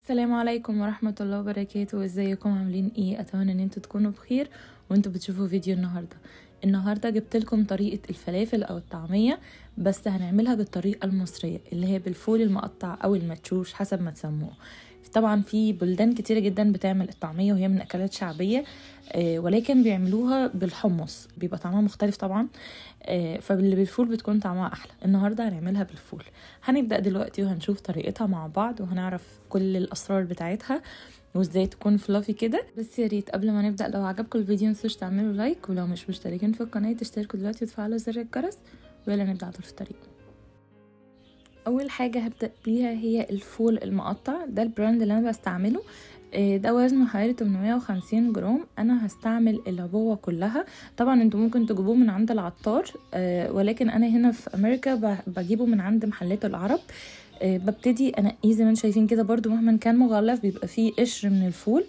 السلام عليكم ورحمة الله وبركاته. ازيكم عاملين ايه؟ اتمنى ان انتوا تكونوا بخير وانتوا بتشوفوا فيديو النهاردة. النهاردة جبت لكم طريقة الفلافل او الطعمية، بس هنعملها بالطريقة المصرية اللي هي بالفول المقطع او المدشوش حسب ما تسموه. طبعا في بلدان كتيرة جدا بتعمل الطعمية وهي من اكلات شعبية، ولكن بيعملوها بالحمص، بيبقى طعمها مختلف طبعا، فاللي بالفول بتكون طعمها احلى. النهارده هنعملها بالفول. هنبدأ دلوقتي وهنشوف طريقتها مع بعض وهنعرف كل الاسرار بتاعتها وازاي تكون fluffy كده. بس يا ريت قبل ما نبدأ لو عجبكم الفيديو متنسوش تعملوا like، ولو مش مشتركين في القناة تشتركوا دلوقتي وتفعلوا زر الجرس، ويلا نبدأ على طول في الطريق. اول حاجة هبدأ بيها هي الفول المقطع، ده ال brand اللي انا بستعمله، ده وزنه حوالي 850 جرام. انا هستعمل العبوة كلها، طبعا انتوا ممكن تجيبوه من عند العطار، ولكن انا هنا في امريكا بجيبه من عند محلات العرب. ببتدي انقيه زي ما انتم شايفين كده، برضو مهما كان مغلف بيبقى فيه قشر من الفول،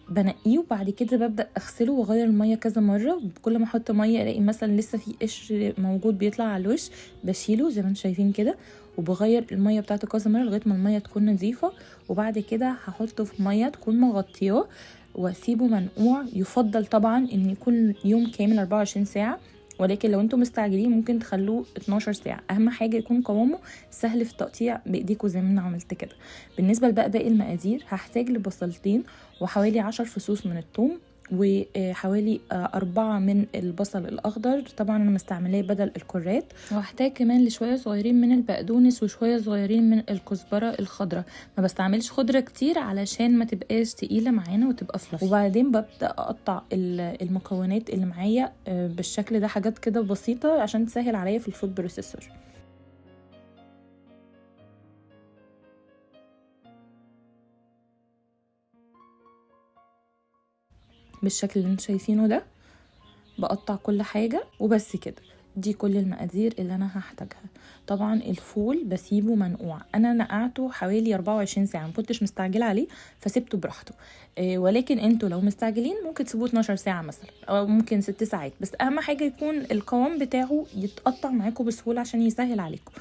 بنقيه وبعد كده ببدأ اغسله واغير المية كذا مرة. كل ما احط مية الاقي مثلا لسه في قشر موجود بيطلع على الوش، بشيله زي ما انتم شايفين كده، وبغير المية بتاعته كذا مرة لغاية ما المية تكون نظيفة. وبعد كده هحطه في مية تكون مغطياه واسيبه منقوع. يفضل طبعا ان يكون يوم كامل 24 ساعة، ولكن لو انتم مستعجلين ممكن تخلوه 12 ساعة. اهم حاجة يكون قوامه سهل في التقطيع بايديكوا زي ما انا عملت كده. بالنسبة لبقى باقي المقادير، هحتاج لبصلتين وحوالي 10 فصوص من الثوم وحوالي 4 من البصل الأخضر، طبعا أنا مستعملاه بدل الكرات، وهحتاج كمان لشوية صغيرين من البقدونس وشوية صغيرين من الكزبرة الخضراء. ما بستعملش خضرة كتير علشان ما تبقاش تقيلة معانا وتبقى فلافي. وبعدين ببدأ أقطع المكونات اللي معايا بالشكل ده، حاجات كده بسيطة عشان تسهل عليا في ال food processor. بالشكل اللي انتوا شايفينه ده بقطع كل حاجة وبس كده. دي كل المقادير اللي انا هحتاجها. طبعا الفول بسيبه منقوع، انا نقعته حوالي 24 ساعة، ما كنتش مستعجلة عليه فسيبته براحته، ولكن انتوا لو مستعجلين ممكن تسيبوه 12 ساعة مثلا او ممكن 6 ساعات، بس اهم حاجة يكون القوام بتاعه يتقطع معاكم بسهولة عشان يسهل عليكم.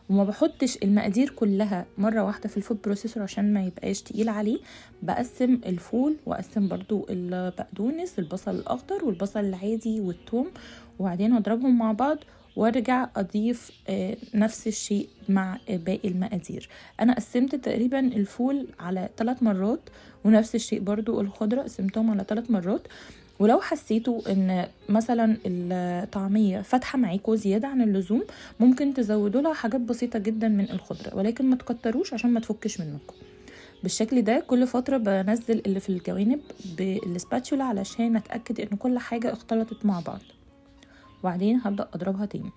وما بحطش المقادير كلها مرة واحدة في ال food processor عشان ما يبقاش تقيل عليه. بقسم الفول واقسم برضو البقدونس، البصل الاخضر والبصل العادي والثوم، وبعدين اضربهم مع بعض وارجع اضيف نفس الشيء مع باقي المقادير. انا قسمت تقريبا الفول على 3 مرات، ونفس الشيء برضو الخضرة قسمتهم على 3 مرات. ولو حسيتوا ان مثلا الطعمية فاتحة معاكوا زيادة عن اللزوم ممكن تزودوا لها حاجات بسيطة جدا من الخضرة، ولكن ما تكتروش عشان ما تفكش منكم. بالشكل ده كل فترة بنزل اللي في الجوانب بالسباتشولا علشان اتأكد ان كل حاجة اختلطت مع بعض، وبعدين هبدأ اضربها تاني.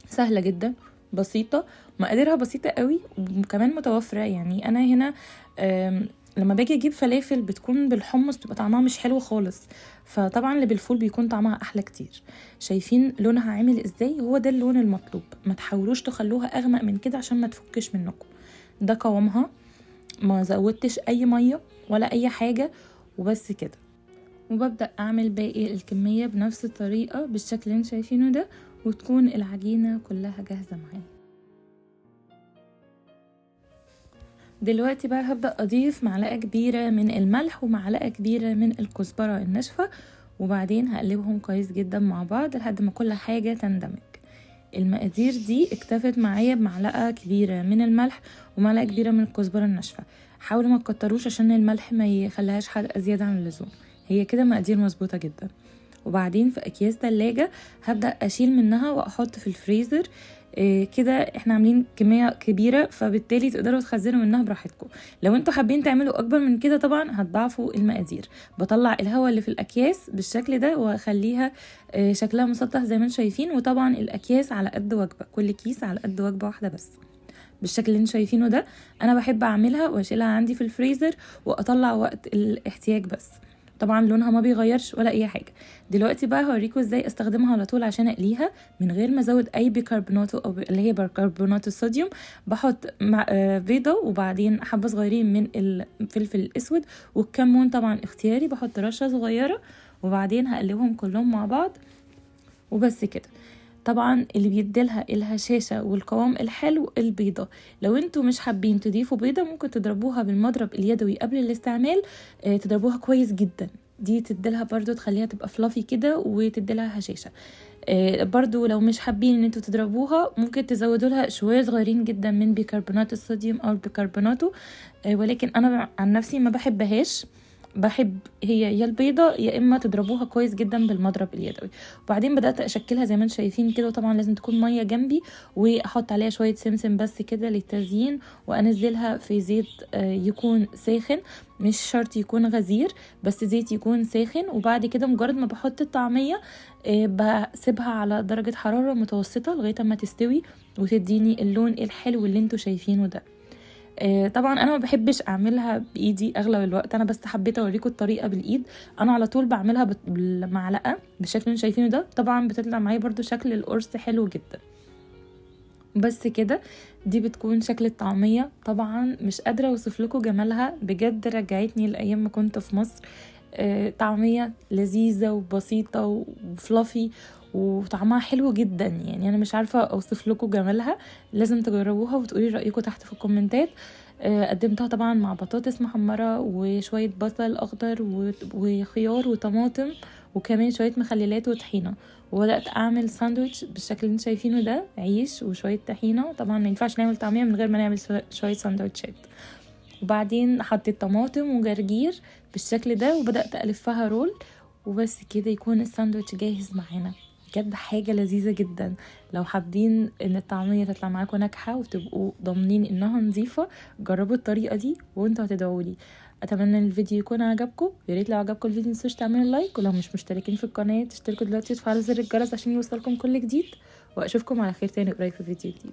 سهلة جدا، بسيطة، مقاديرها بسيطة قوي وكمان متوفرة. يعني انا هنا لما باجي اجيب فلافل بتكون بالحمص بتبقى طعمها مش حلو خالص، فطبعا اللي بالفول بيكون طعمها احلى كتير. شايفين لونها عامل ازاي؟ هو ده اللون المطلوب، ما تحاولوش تخلوها اغمق من كده عشان ما تفكش منكم. ده قوامها، ما زودتش اي مية ولا اي حاجة، وبس كده. وببدأ اعمل باقي الكمية بنفس الطريقة بالشكل اللي انتوا شايفينه ده، وتكون العجينة كلها جاهزة معايا. دلوقتي بقى هبدأ أضيف معلقة كبيرة من الملح ومعلقة كبيرة من الكزبرة الناشفة، وبعدين هقلبهم كويس جدا مع بعض لحد ما كل حاجة تندمج. المقادير دي اكتفت معايا بمعلقة كبيرة من الملح ومعلقة كبيرة من الكزبرة الناشفة. حاولوا ما تكتروش عشان الملح ما يخليهاش حادقة زيادة عن اللزوم. هي كده مقادير مظبوطة جدا. وبعدين في أكياس تلاجة هبدأ أشيل منها وأحط في الفريزر. كده احنا عاملين كمية كبيرة، فبالتالي تقدروا تخزنوا منها براحتكم. لو انتوا حابين تعملوا اكبر من كده طبعا هتضاعفوا المقادير. بطلع الهواء اللي في الاكياس بالشكل ده واخليها شكلها مسطح زي ما انتم شايفين. وطبعا الاكياس على قد وجبة، كل كيس على قد وجبة واحدة بس بالشكل اللي انتم شايفينه ده. انا بحب اعملها واشيلها عندي في الفريزر واطلع وقت الاحتياج بس. طبعا لونها ما بيغيرش ولا اي حاجة. دلوقتي بقى هوريكم ازاي استخدمها على طول عشان اقليها من غير ما ازود اي بيكربونات او اللي هي بيكربونات الصوديوم. بحط مع بيضة وبعدين حبه صغيرين من الفلفل الاسود والكمون طبعا اختياري، بحط رشه صغيرة، وبعدين هقلبهم كلهم مع بعض وبس كده. طبعا اللي بيديلها الهشاشة والقوام الحلو البيضة. لو انتوا مش حابين تضيفوا بيضة ممكن تضربوها بالمضرب اليدوي قبل الاستعمال، تضربوها كويس جدا، دي تديلها برضو تخليها تبقى fluffy كده وتديلها هشاشة. برضو لو مش حابين ان انتوا تضربوها ممكن تزودوا لها شوية صغيرين جدا من بيكربونات الصوديوم او البيكربوناتو، ولكن انا عن نفسي ما بحبهاش، بحب هي يا البيضة يا اما تضربوها كويس جدا بالمضرب اليدوي. وبعدين بدات اشكلها زي ما انتم شايفين كده، وطبعا لازم تكون مية جنبي، واحط عليها شوية سمسم بس كده للتزيين، وانزلها في زيت يكون ساخن، مش شرط يكون غزير بس زيت يكون ساخن. وبعد كده مجرد ما بحط الطعمية بسيبها على درجه حرارة متوسطه لغاية ما تستوي وتديني اللون الحلو اللي انتم شايفينه ده. طبعا انا ما بحبش اعملها بايدي اغلب الوقت، انا بس حبيت اوريكم الطريقة بالايد. انا على طول بعملها بالمعلقه بالشكل اللي انتم شايفينه ده، طبعا بتطلع معايا برضو شكل القرص حلو جدا. بس كده دي بتكون شكل الطعمية. طبعا مش قادرة اوصف لكم جمالها بجد، رجعتني لايام ما كنت في مصر. طعميه لذيذة وبسيطة وفلافي وطعمها حلو جدا، يعني انا مش عارفه اوصف لكم جمالها، لازم تجربوها وتقولي رايكم تحت في الكومنتات. قدمتها طبعا مع بطاطس محمرة وشوية بصل اخضر وخيار وطماطم وكمان شوية مخللات وطحينه، وبدات اعمل ساندويتش بالشكل اللي انتم شايفينه ده، عيش وشوية طحينه. طبعا ما ينفعش نعمل طعميه من غير ما نعمل شوية ساندويتشات. وبعدين حطيت طماطم وجرجير بالشكل ده وبدات الفها roll، وبس كده يكون الساندويتش جاهز معانا. بجد حاجة لذيذة جدا. لو حابين ان الطعمية تطلع معاكم ناجحة وتبقوا ضامنين انها نظيفة جربوا الطريقة دي وانتوا هتدعولي. اتمنى ان الفيديو يكون عجبكم، يا ريت لو عجبكم الفيديو متنسوش تعملوا like، ولو مش مشتركين في القناة تشتركوا دلوقتي وتفعلوا زر الجرس عشان يوصلكم كل جديد، واشوفكم على خير تاني قريب في فيديو جديد.